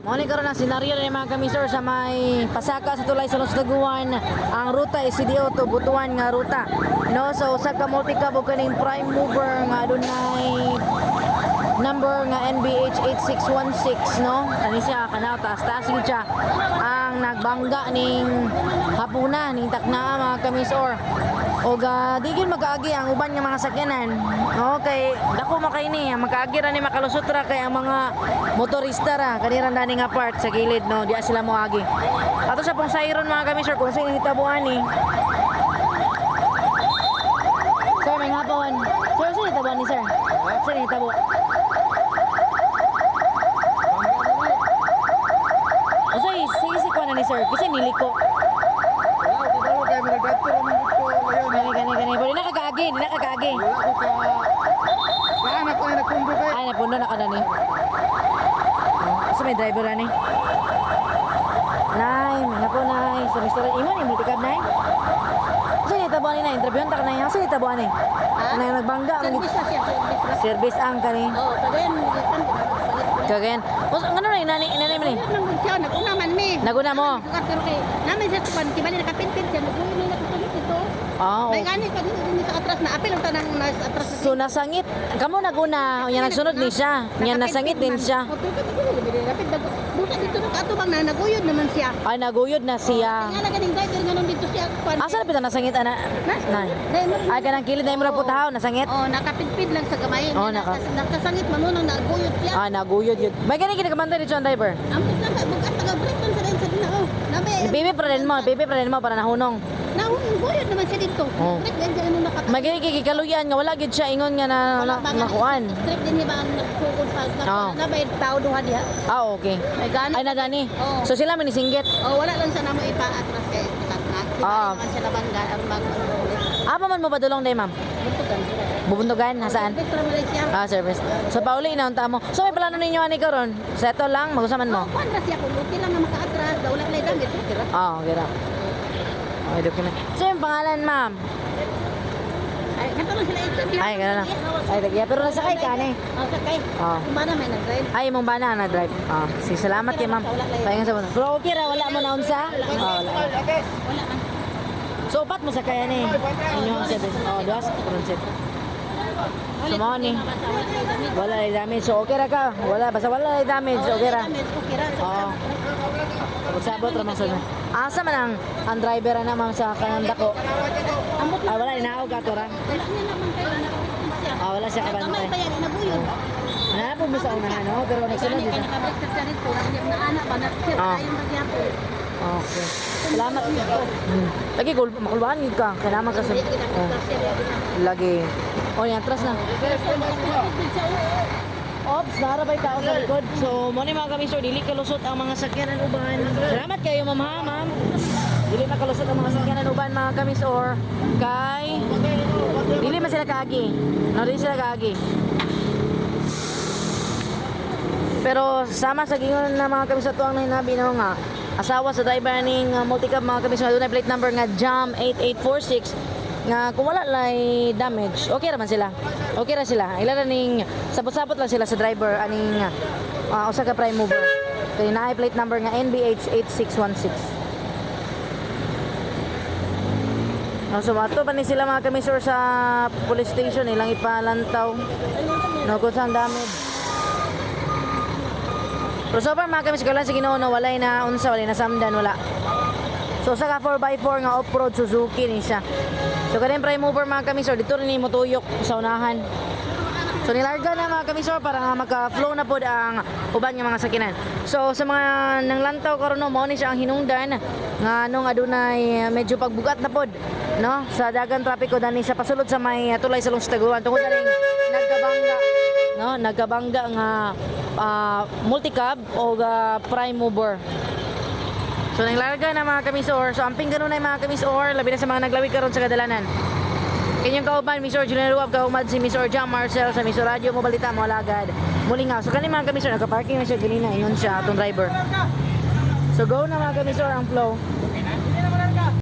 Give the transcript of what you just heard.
Mao ni karon ang senaryo ni mga kamisor sa may pasaka sa tulay sa Los Laguan. Ang ruta is CDO to Butuan nga ruta. No, so usa ka multicab og kaning prime mover nga adunay number nga NBH 8616, no. Kani siya kanaw taas-taas gyud siya ang nagbangga ning hapuna ning taknaa, mga kamisor. Og di gyud magaagi ang uban nga mga sakyanan, no, kay dako man kay ni ang makaagi ra ni makalusot ra kay ang mga motorista ra kanira dani nga part sa gilid, no, di sila moagi ato sa pong siren, mga kamisor, kung sa hitabuan ni. Sir, may hapon. Sir, sino hitabuan ni, sir? Sino hitabo? O sir, si kuha na ni sir. Kasi niliko. Wala ko kabalo kay mga dato ra man gud ko ngayon. Gani, gani, gani. Pero di na kagaagi, di na kagaagi. Wala ko ka. Saan ako ni nagpundo kay? Ay, napundo na ka na ni. Oh, asa may driver ani? Nay, mga po, nay. Sa Mr. Imo ni multicab, nay. Asa ni tabuan ni, nay? Interviewon ta ka, nay. Asa ni tabuan ni? Nay nagbangga ang Service na siya, service na. Service ang kani. Oo, pagayan, gikan, balik. Kagayan. Os ngano na nani nani man ni? Wala nang siya, naguna man mi. Naguna mo. Sukat pero kay namin siya tupan, kibali nakapinpin siya, naguna na nakasunod ito. Ah, May okay. gani pa din sa atras na apil ang tanang nas atras. So nasangit kamo naguna, unya nagsunod ni siya. Unya nasangit din siya. Busa dito nakaatubang na naguyod naman siya. Ay, naguyod na siya. Nga na ganing driver nga nun dito siya kuan. Asa na pita nasangit ana? Nay. Ay, kanang kilid na imo putahaw nasangit. Oh, nakapinpin lang sa gamay. Oh, Nakasangit man nun ang naguyod siya. Ah, naguyod yun. May gani kinakamantay dito ang driver. Ambot lang bugat taga break sa din sa din oh. Nabe. Bibi pa rin mo, bibi pa rin mo para nahunong. Nahunong naman siya dito. Oh. Break din siya nung naka. May gani kay gikaluyan nga wala gid siya ingon nga na, na nakuan. Strip din niya ba ang nagsugod pa Oo. na bay tao duha diha. Ah, okay. May gana. Ay, nadani. Oo. So sila manisinggit. Oh, wala lang sa namo ipa-atras kay kasatna. Di ba Ah. naman siya nabangga ang mag Ah, pa man mo padulong day, ma'am? Buntugan. Bubuntugan hasaan? Service ra man siya. Ah, service. So pauli na unta mo. So may plano ninyo ani karon? Settle lang magusaman mo. Oh, kuan ra siya kung okay lang nga maka-atras, daw wala lay damage, okay ra. Ah, okay ra. Okay, document. So yung pangalan, ma'am? Ay, kato lang sila ito. Ay, gano'n lang. Ay, tagiya. Pero nasakay ka, ani? Oh, sakay. Ah. Kung ba na may nag-drive. Ay, imong bana na drive. Ah, sige, salamat kay ma'am. Pahinga sa buno. Pero okay ra, wala mo na unsa? Ah, wala. Wala man. So upat mo sa kaya ni. Inyo ang service. Oh, duha sa karon set. So mao ni. Basta wala lay damage. Wala lay damage. So okay ra ka. Wala basta wala lay damage, okay ra. Damage, okay ra. So, Oo. Sabot-sabot ra man sa. Asa man ang driver na, ma'am, sa kanang dako? Ambot Ah, wala inaog ato ra. wala niya naman kayo nakapit siya. Ah, wala siya Kamay kabantay. pa yan, inabuyod. Naa po mo sa unahan, no? Pero nagsunod Gani dito. kay nakabreak sa dito, wala niya na ana ba na siya Ah. tayong magyapon. Okay. Salamat. Lagi kul makulbaan gid ka. Kailangan ka sa. Hindi kita Oh, siya lagi. Oh, yan atras na. Ops, narabay tao sa likod. So, mo ni mga kami sir, dili kalusot ang mga sakyanan uban. Salamat kayo, ma'am, ha, ma'am. Dili makalusot ang mga sakyanan uban, mga kamis or kay dili man sila kaagi. No, dili sila kaagi. Pero sama sa gingon na mga kamis sa tuang nahinabi, no, nga asawa sa driver ning multicab, mga kamis, nga dunay plate number nga JAM 8846, nga kung wala lay damage, okay ra man sila. Okay ra sila. Ila ra ning sabot-sabot lang sila sa driver aning usa ka prime mover. Kay naay plate number nga NBH 8616. No, so ato pa ni sila, mga kamisor, sa police station ilang ipalantaw. No, kung saan damage. Pero so far, mga kamisor, sa Ginoo, no, walay na unsa, walay na samdan, wala. So sa ka 4x4 nga off-road Suzuki ni siya. So kaning prime mover, mga kamisor, dito rin ni motuyok sa unahan. So nilarga na, mga kamisor, para nga maka-flow na pod ang uban nga mga sakinan. So sa mga nanglantaw karon, no, mao ni siya ang hinungdan nga nung adunay medyo pagbugat na pod, no, sa dagan trapiko dani sa pasulod sa may tulay sa Lungsod Taguan tungod aning nagkabangga, no, nagkabangga nga multicab o prime mover. So nanglarga na, mga kamisor. So amping ganun ay mga kamisor, labi na sa mga naglawig karon sa kadalanan. Inyong kauban, Mr. Julian Ruab, kaumad si Mr. John Marcel sa Mr. Radio mo balita mo alagad. Muli nga. So kani, mga kamisor, nagka-parking na siya ganina, ingon siya atong driver. So go na, mga kamisor, ang flow.